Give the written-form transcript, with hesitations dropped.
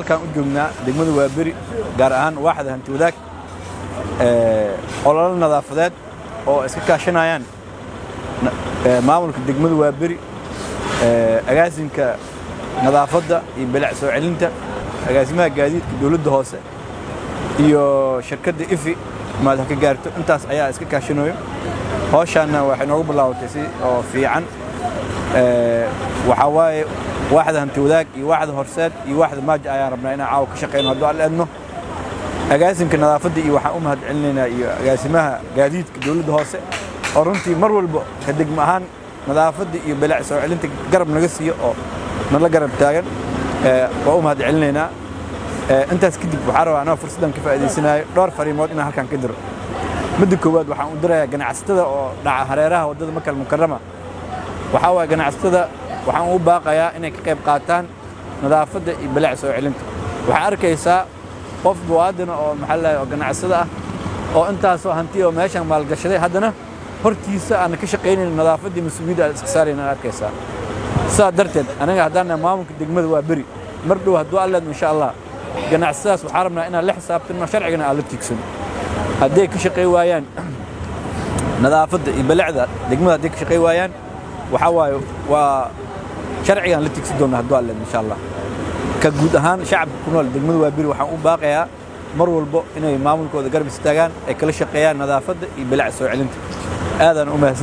Halkaan u joognaa degmada Waaberi, gaar ahaan waaxda Hanti Wadaag, ololo nadaafadeed oo iska kaashanayaan maamulka degmada Waaberi, agaasinka nadaafadda iyo bilic soo celinta, agaasimaha gaadiidka dowladda hoose iyo shirkadda Ifi. Maad ka gaarto, intaas ayaa iska kaashanayo. Howshaanna waxay noogu bilaabatay si oo fiican. Waxaa waaye waaxda Hanti Wadaag iyo waaxda Horseed iyo waaxda Maaja ayaan rabnaa inaan caawa ka shaqeyno, hadduu Alla idmo. Agaasimka nadaafadda iyo waxaan u mahad celinaynaa iyo agaasimaha gaadiidka dowladda hoose oo runtii mar walba ka degmo ahaan nadaafadda iyo bilic soo celinta garab naga siiyo oo nala garab taagan, waa u mahad celinaynaa. Intaas kadib, waxaa rabaa anoo fursaddan ka faa'iidaysanayo dhowr fariimood inaan halkan ka diro. Midda koowaad, waxaan u dirayaa ganacsatada oo dhaca hareeraha waddada Makal Mukarama. Waxaa waaye, ganacsatada waxaan u baaqayaa inay ka qayb qaataan nadaafadda iyo bilic soo celinta. Waxaa arkaysaa qof muwaadina oo, maxaa la, oo ganacsada ah oo intaasoo hanti oo meeshan maalgashaday, haddana hortiisa aan ka shaqaynayn nadaafaddii, mas-uuliyadda aad iska saarayn aad arkaysaa. Sidaa darteed, anaga haddaan nahay maamulka degmada Waa Beri, mar dhow, hadduu Alla idmo, insha Allah, ganacsadaas waxaa rabnaa inaan la xisaabtanno, sharcigana aan la tiigsano hadday ka shaqay waayaan nadaafadda iyo bilicda degmada. Hadday ka shaqay waayaan, waxaa waaye waa sharcigaan la tiigsan doonaa, hadduu Alla idmo, insha Allah. Ka guud ahaan shacabka ku nool degmada Waaberi, waxaan u baaqayaa mar walbo inay maamulkooda garab istaagaan, ay kala shaqeeyaan nadaafadda iyo bilic soo celinta. Aadaan u mahadsan.